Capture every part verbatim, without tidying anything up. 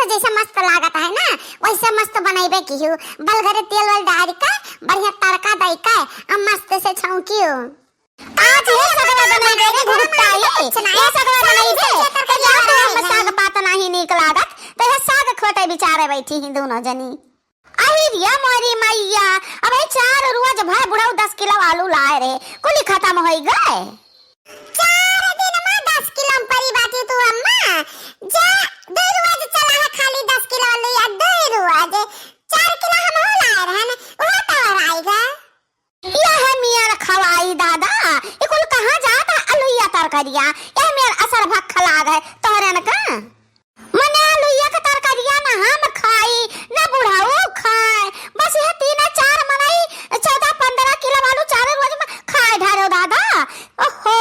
जैसे मस्त लागत है ना, वैसे मस्त बनैबे किहू। बलगरे तेल वेल डारि के, बढ़िया तड़का दइ के, आ मस्त से छौंकियो। आज ये सगवा बनैबे रे घुघुटाई, ये सगवा बनैबे। तो जाओ तो हम साग पात नाही नीक लागत, तो ये साग खोटे बिचारे बैठी ही दुनो जनी। अहि रे मोरी मैया, अबे चार रोज भए बुढ़ऊ दस किलो आलू लाए रहे, कुली खतम होइ गए। चार दिन मा दस किलो परी बाटी तू अम्मा, जा दुइ रोज चला है खाली दस किलो आलू या दुइ रोज, चार किलो हम हो लाए रहन, उहे तो आई गा। यह मियाँ खवाई दादा, ई कुल कहाँ जात है अलुइया तरकरिया? यह मियाँ असर भख लाग है तोहरन का। मने अलुइया के तरकरिया ना हम खाई, ना बुढ़ऊ खाए। बस यह तीन चार मनई चौदह पन्द्रह किलो आलू चार रोज मा खाए ढारो दादा। ओहो।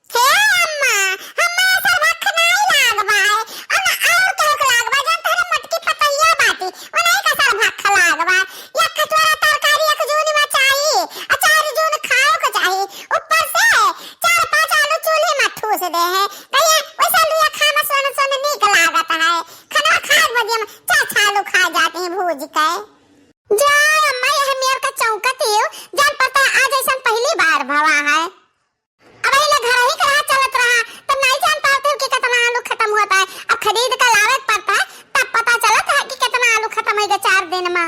हे अम्मा, हम्मे असर भख नाई लाग बाय। अन और केहू के लाग बाय, जौन तोहरे मोटकी पतोहिया बाटी, ओनही के असर भख लाग बाय। एक कटोरा तरकारी एक जून मा चाही, आ चार जून खाओ के चाही। ऊपर से चार पाँच आलू चूल्ही मा ठूस दे है। कहिए, वैसे आलू खा मा सोन सोन नीक लागत है। खाना खाए बदिया मा चार छह आलू खा जाते हैं भूज के। जा अम्मा, यह मेर का चौंकत हियो, जान पड़ता है आज ऐसन पहली बार भवा है। अब ले घर ही के रहा चलत रहा, तब नाई जान पावत हो कि कितना आलू खतम होत है। अब खरीद के लावे के पड़त है, तब पता चलत है कि कितना आलू खतम होइ गए चार दिन मा।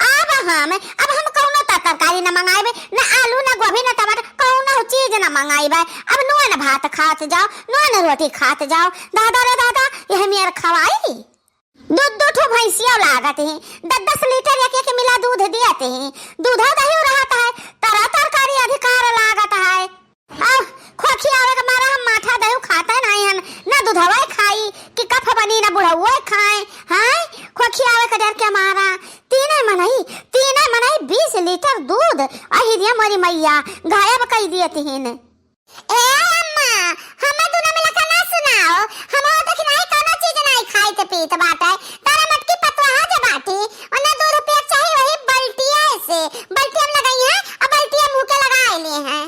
अब हम, अब हम कौनो त-, तरकारी न मंगाइबे, न आलू, न गोभी, न टमाटर, कौनो चीज न मंगाइबे। अब नून भात खात जाओ, नून रोटी खात जाओ। दादा रे दादा, यह मेर खवाई। दू दू ठो भैंसिया लागत ही, दस दस लीटर एक एक मिला दूध दियत ही। दूधो दही रहत है, तरह तरकारी अधिकार लागत है। अब खोखी आवे के मारा हम माठा दही खाते नहीं हन, ना दूधवा खाई कि कफ बनी, ना बुढ़ऊ खाए। हाँ, खोखी आवे के डर के मारा तीने मनई, तीने मनई बीस लीटर दूध, अहि रे मोरी मैया, गायब कई दियत ही। ए अम्मा, हमें दुनो मिला के ना सुनाओ, हम देखी नहीं कौनो चीज नहीं खाइत पीत बाटे। तारा मोटकी पतोहा जे बाटी, ओने दूध पिए चाही वही बल्टिया से, बल्टी हम लगाई है, अब बल्टिया मुँह के लगाए लिए हैं।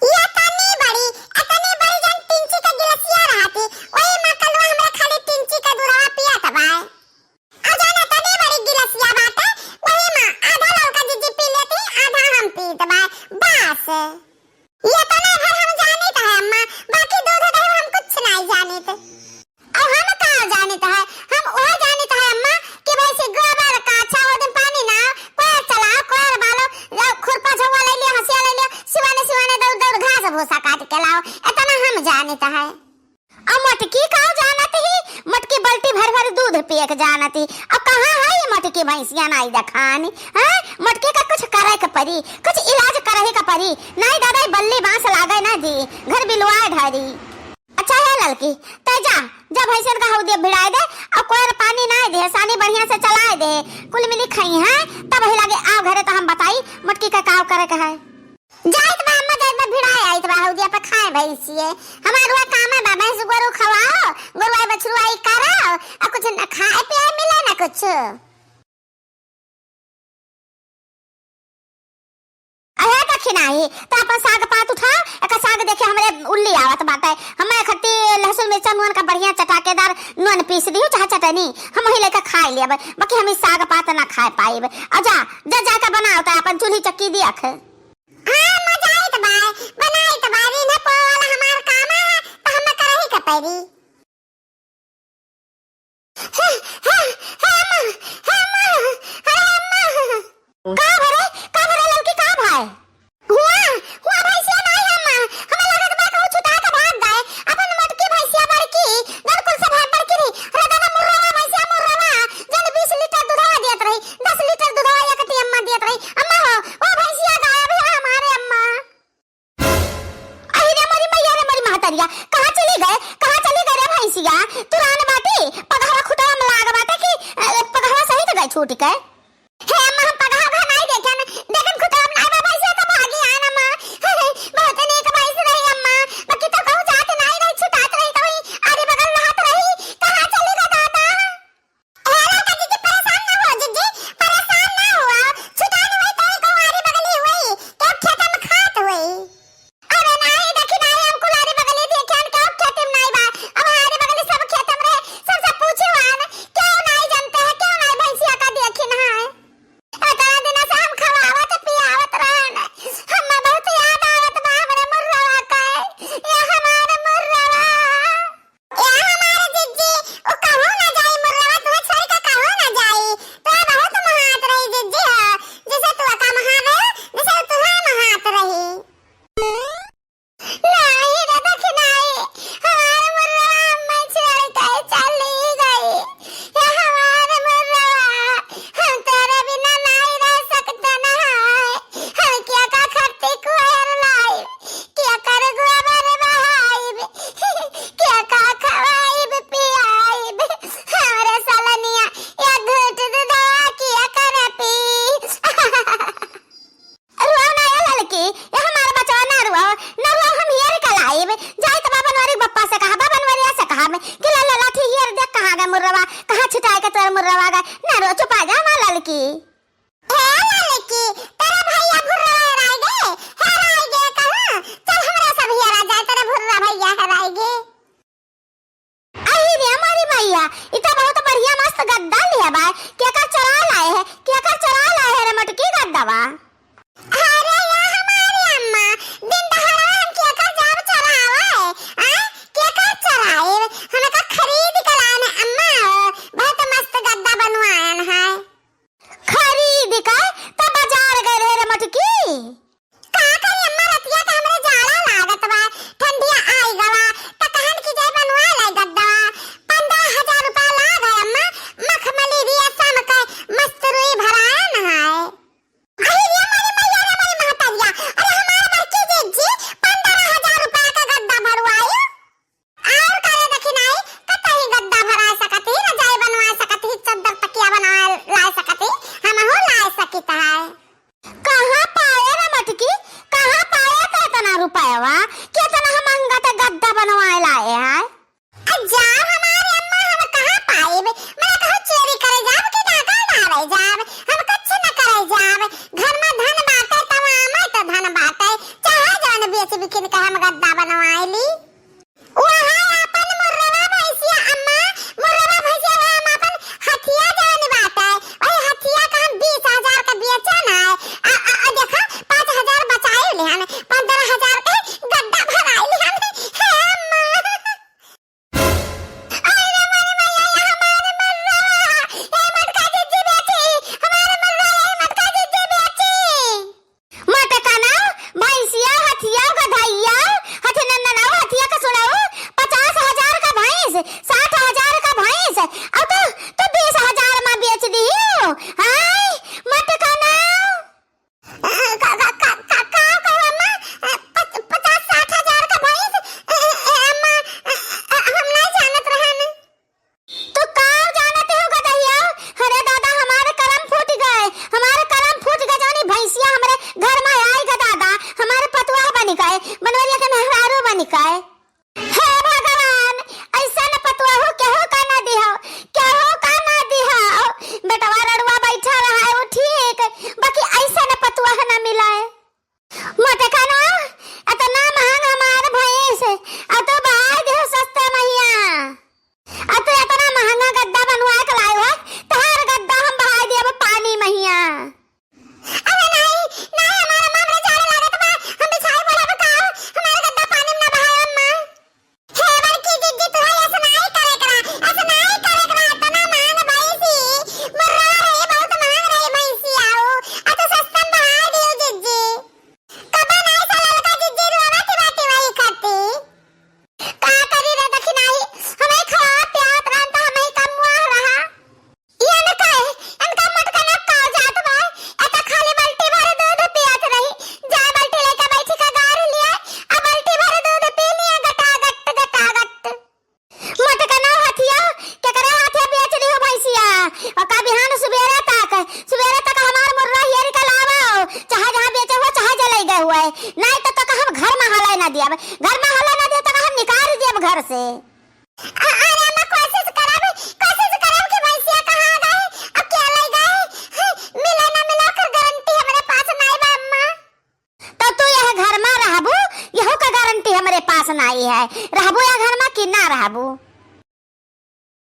ये तनी बड़ी, इतनी बड़ी जन टिंची का गिलसिया रहती, वही मा कलवा हमरा खाली टिंची का दूधवा पियत बाय। आ जाना तनी बड़ी गिलसिया बाटे, वही मा आधा ललका जीजी पी लेती, आधा हम पीत बाय, बस। ये तने भर हम जानित है अम्मा, बाकी दूध दही हम कुछ नहीं जानित। अब हम का जानित है, हम वह जानित है अम्मा कि भैंसी गोबर का अच्छा हो दिन पानी ना, कोयर चलाओ, कोयर बालो, लाओ खुरपा झौवा ले लियो, हंसिया ले लियो, सिवाने सिवाने दौड़ दौड़ घास भूसा काट के लाओ, इतना हम जानित है। अब मोटकी का जानत ही, मोटकी बल्टी भर भर दूध पिए के जानत ही। अब कहाँ है ये मोटकी भैंसिया नाई देखानी? हैं? मोटकी का कुछ करे के परी, कुछ इलाज करे के परी। नाई दादा, ई बल्ली बांस लागे ना दी, घर बिलवाए ढारी। अच्छा है ललकी, तै जा, जा भैंसियन का हौदिया भिड़ाए दे, और कोयर पानी नाई दे, सानी बढ़िया से चलाए दे, कुल मिली खाई हैं, तब वही लगे आओ घरे तो हम बताई मोटकी का काव करे के है। जाइत बा अम्मा, जाइत बा, भिड़ाए आइत बा, हौदिया पे खाए भैंसिए। हमार हुआ काम है बा, भैंस गोरू खवाओ, गोरुआ बछरुआ ई करो, आ कुछ न खाए पिए मिले न कुछ। अहे देखी नाही, तो अपन साग पात उठाओ, एक साग देखे हमरे उल्ली आवत बाटे, हमें खट्टी लहसुन मिर्चा नून का बढ़िया चटाकेदार नून पीस दियो, चाहे चटनी, हम वही लेके खाए लेबे, बाकी हम ई साग पात ना खाए पाइबे। आ जा, जा, जाके बनाओ तो अपन चूल्ही चक्की देख। हाँ, अम्मा जाइत बाय, बनाइत बाय, रीन्हे पोवे वाला हमार काम है, त हम्मे करही के परी। हे, हे, हे अम्मा, हे अम्मा, अरे अम्मा। का भरे, का भरे ललकी, का भाई? हुआ, हुआ भैंसिया नाई है अम्मा, हमें लागत बा कहूँ छुटा के भाग गए, अपन मोटकी भैंसिया बड़की, जन कुल से भाग बड़की रही, अरे दादा मुर्रावा भैंसिया मुर्रावा, जन बीस लीटर दूधवा देत रही, दस लीटर दूधवा एक टी अम्मा देत रही, अम्मा हो, वो भैंसिया गायब है हमारे अम्मा। अहि रे मोरी मैया रे मोरी महतरिया, कहाँ चली गए, कहाँ चली गए रे भैंसिया? तुरान बाटी, पगहवा खुटवा में लाग बाटे कि, अ, पगहवा सहित गए छूट के। हे अम्मा, हम पगहा उगहा नाई देखेन, लेकिन खुटवा में नाई बा भैंसिया तो भागी आन अम्मा। बहुत नीक भैंस रही अम्मा, बाकी तो कहूँ जात नाई रही, छुटात रही, तो वही आरी बगल रहत रही, कहाँ चली गए दादा? हे ललका जीजी, परेशान ना हो जीजी, परेशान ना हुआ। छुटा न होई तो ही कहूँ आरी बगली हुई, के खेत में खात हुई। अरे नाही, देखी नाही, हम कुल आरी बगली थी, खेन के अब खेत में नाही बा। अब आरी बगली सब खेत में रहे, सब मुर्रवा, कहाँ छिटाए के तोर मुर्रवा गए? ना रो, चुपा जा हमार ललकी। हे ललकी, तोरे भैया भुर्रवा हेराइ गए, हेराइ गए कहाँ? चल हमरा सब हेरा जाए, तोरे भुर्रा भैया हेराइ गए। अही रे हमारी मैया, इ त बहुत बढ़िया मस्त गद्दा लिया बा। केकर चोरा लाए है, केकर चोरा लाए है रे मोटकी गद्दवा? अरे या हमारी अम्मा, दिन दहाड़ा हम केकर जाब चोरावे, आय? केकर चोराइब? हम का खरीद के लान अम्मा हो, बहुत मस्त गद्दा बनवायन है। खरीद के? त बाजार गए रहे रे मोटकी? का करी अम्मा, रतिया के हमरे जाड़ा लागत बा, ठंडिया आइ गवा, त कहन कि जाए बनवा लाई गद्दा। पन्द्रह हजार रुपया लाग है अम्मा, मखमली रेशम के मस्त रुई भरायन है। अरे रे मोरी मैया रे मोरी महतरिया, अरे हमार बड़की जिज्जी पन्द्रह हजार रुपया के गद्दा भरवाई। और करे देखी नाई, कतही गद्दा भरा सकत ही, रजाई बनवा सकत ही, चद्दर तकिया बनवा ला सकत ही, हमहू ला सकित है। कहाँ पाए रे मटकी, कहाँ पाए के इतना रुपयवा, कितना महंगा ते गद्दा बनवाए लाए है? आ जाब हमारे अम्मा, हम कहाँ पाइब? मने कहूँ चोरी करे जाब कि डाका डारे जाब? हम कुछ न करे जाब। घर में धन बाटे, तमामे तो धन बाटे। चाहे जौन बेच बिकिन के हम गद्दा बनवाए ली। वहाँ अपन मुर्रवा भैंसिया अम्मा, मुर्रवा भैंसिया वहाँ हम अपन हथिया जौन बाटे, वही हथिया का हम बीस हजार का बेचे ना। आ, आ, आ देखा, पाँच हजार बचाए ले हम, पन्द्रह हजार के गद्दा भराए ले हम। हे अम्मा। अरे रे मोरी मैया, ये हमारे मर्रा, ये मटका जिज्जी बेची, हमारे मर्रा, ये मटका जिज्जी बेची। मटका ना, भैंसिया, हथिया, गधैया, हथी नंदना, हथिया का सुनाऊ, पचास हजार का भैंस, साठ हजार का भैंस, और तो, तो बीस हजार में बेच दियो, हाय, मटका ना। का, का, का, का, का कहो अम्मा? अ, पच-, पचास साठ हजार का भैंस? ए, ए, ए, अम्मा, अ, अ, हम नहीं जानत रहन। तू का जानत हो गदहिया? अरे दादा, हमारे करम फूट गए, हमारे करम फूट गए, जौनी भैंसिया हमरे घर में आई ग दादा, हमारे पतुआ बन गए, बनवरिया के मेहरारू बन गए। हे भगवान, ऐसन पतोहू केहू का ना दिहो, केहू का ना दिहो। बेटवा रड़ुआ बैठा रहा है, वो ठीक, बाकी ऐसन पतोह ना मिले। मोटे खाना, इतना महंग हमार भैंस, आ तू बहाय दिहो सस्ते महिया। आ तू इतना महंगा गद्दा बनवा के लाए हो, तोहार गद्दा हम बहाय दियो पानी महिया। अरे नाई, नाई, हमार अम्मा, हमरे जाड़े लागत बा, हम बिछाई पड़ब का? हमार गद्दा पानी में ना बहाए, अम्मा। हे बड़की जिज्जी, तोहरा ऐसे नाई करे के रहा, ऐसे नाई करे के रहा, इतना महंग भैंसी, मुर्रा रही, बहुत महंग रही भैंसी आऊ, आ तो सस्ता में बहाए दियो जिज्जी। कबा नाई सा ललका जिज्जी रोवत बाटी वही खाती। का करी रे दखिनाही, हमही खवात पियावत रहन त हमही कमुआ रहा। ये न कहे, इनका मोटका ना का जात बा, एता खाली बाल्टी भर दूध पियत रही। जा बाल्टी लेके बैठी का गार लिया, आ बाल्टी भर दूध पी लिया, गटागट, गटागट। मोटका ना हथिया, केकरे हाथे बेच दिहो भैंसिया, और का बिहान सुबेरे तक, सुबेरे तक हमार मुर्रा हियरी का लावो, चाहे जहाँ बेचे हुए, चाहे जलाई गए हुए, नहीं तो, तो का हम घर में हले ना दियब, घर में हले ना दियब, तो का हम निकाल दियब घर से। अ-, अरे अम्मा, कोशिश करब, कोशिश करब कि भैंसिया कहाँ गए, अब क्या ले गए? हैं, मिले ना मिले, ओकर गारंटी हमरे पास नाई बा अम्मा। तो तू यह घर में रहबू, यहू का गारंटी हमरे पास नाई है, रहबू यह घर में कि ना रहबू?